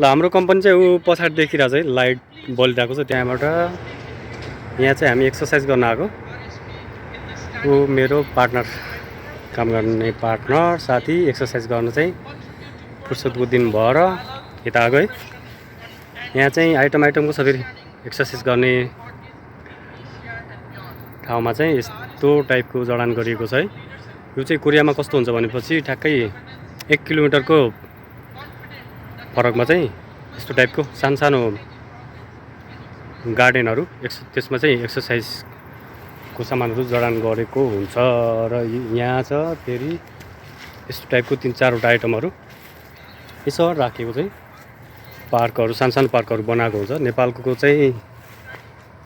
ल हाम्रो कम्पनी चाहिँ ऊ पछाडि देखिरहेको छ है, लाइट बलिरहेको छ त्यहाँबाट। यहाँ चाहिँ हामी एक्सर्साइज गर्न आएको। ऊ मेरो पार्टनर, काम गर्ने पार्टनर साथी एक्सर्साइज गर्न चाहिँ फुर्सदको दिन भएर यता आएको है। यहाँ चाहिँ आइटमको छ फेरि एक्सर्साइज गर्ने ठाउँमा चाहिँ यस्तो टाइपको जडान गरिएको छ है। यो चाहिँ कोरियामा कस्तो हुन्छ भनेपछि ठ्याक्कै 1 किलोमिटरको फरकमा चाहिँ यस्तो टाइपको सानो गार्डनहरू त्यसमा चाहिँ एक्सर्साइजको सामानहरू जडान गरेको हुन्छ। र यहाँ छ फेरि यस्तो टाइपको 3-4वटा आइटमहरू यसो राखेको चाहिँ पार्कहरू, सानो पार्कहरू बनाएको हुन्छ। नेपालको चाहिँ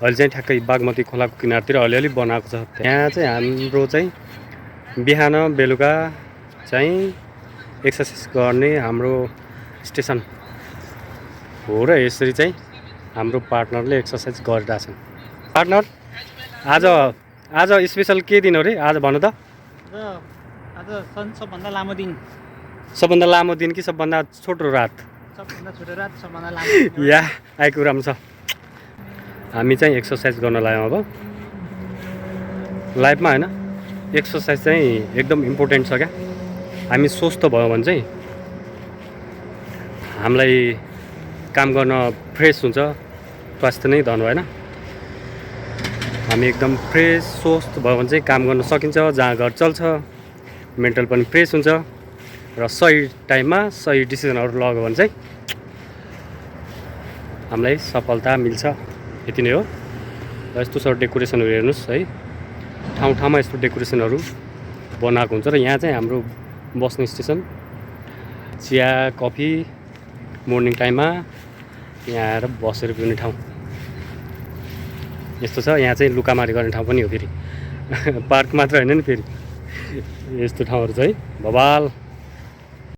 अहिले चाहिँ ठ्याक्कै बागमती खोलाको किनारतिर अलिअलि बनाएको छ। त्यहाँ चाहिँ हाम्रो चाहिँ बिहान बेलुका चाहिँ एक्सर्साइज गर्ने हाम्रो स्टेसन हो। र यसरी चाहिँ हाम्रो पार्टनरले एक्सर्साइज गरिरहेछन्। पार्टनर आज स्पेसल के दिन हो रे? आज भन्नु त। आज सबभन्दा लामो दिन। सबभन्दा लामो दिन कि सबभन्दा छोटो रात? सबभन्दा छोटो रात, सबभन्दा लामो। या आएको राम्रो छ। हामी चाहिँ एक्सर्साइज गर्न लाग्यौँ। अब लाइफमा होइन, एक्सर्साइज चाहिँ एकदम इम्पोर्टेन्ट छ क्या। हामी स्वस्थ भयो भने चाहिँ हामीलाई काम गर्न फ्रेस हुन्छ। स्वास्थ्य नै धन होइन। हामी एकदम फ्रेस स्वस्थ भयो भने चाहिँ काम गर्न सकिन्छ, जहाँ घर चल्छ, मेन्टल पनि फ्रेस हुन्छ र सही टाइममा सही डिसिजनहरू लग्यो भने चाहिँ हामीलाई सफलता मिल्छ। यति नै हो। र यस्तो छ डेकोरेसनहरू हेर्नुहोस् है, ठाउँमा यस्तो डेकोरेसनहरू बनाएको हुन्छ। र यहाँ चाहिँ हाम्रो बस्ने स्टेसन, चिया कफी मर्निङ टाइममा यहाँ आएर बसेर पिउने ठाउँ यस्तो छ। यहाँ चाहिँ लुकामारी गर्ने ठाउँ पनि हो फेरि। पार्क मात्र होइन नि फेरि, यस्तो ठाउँहरू चाहिँ बवाल।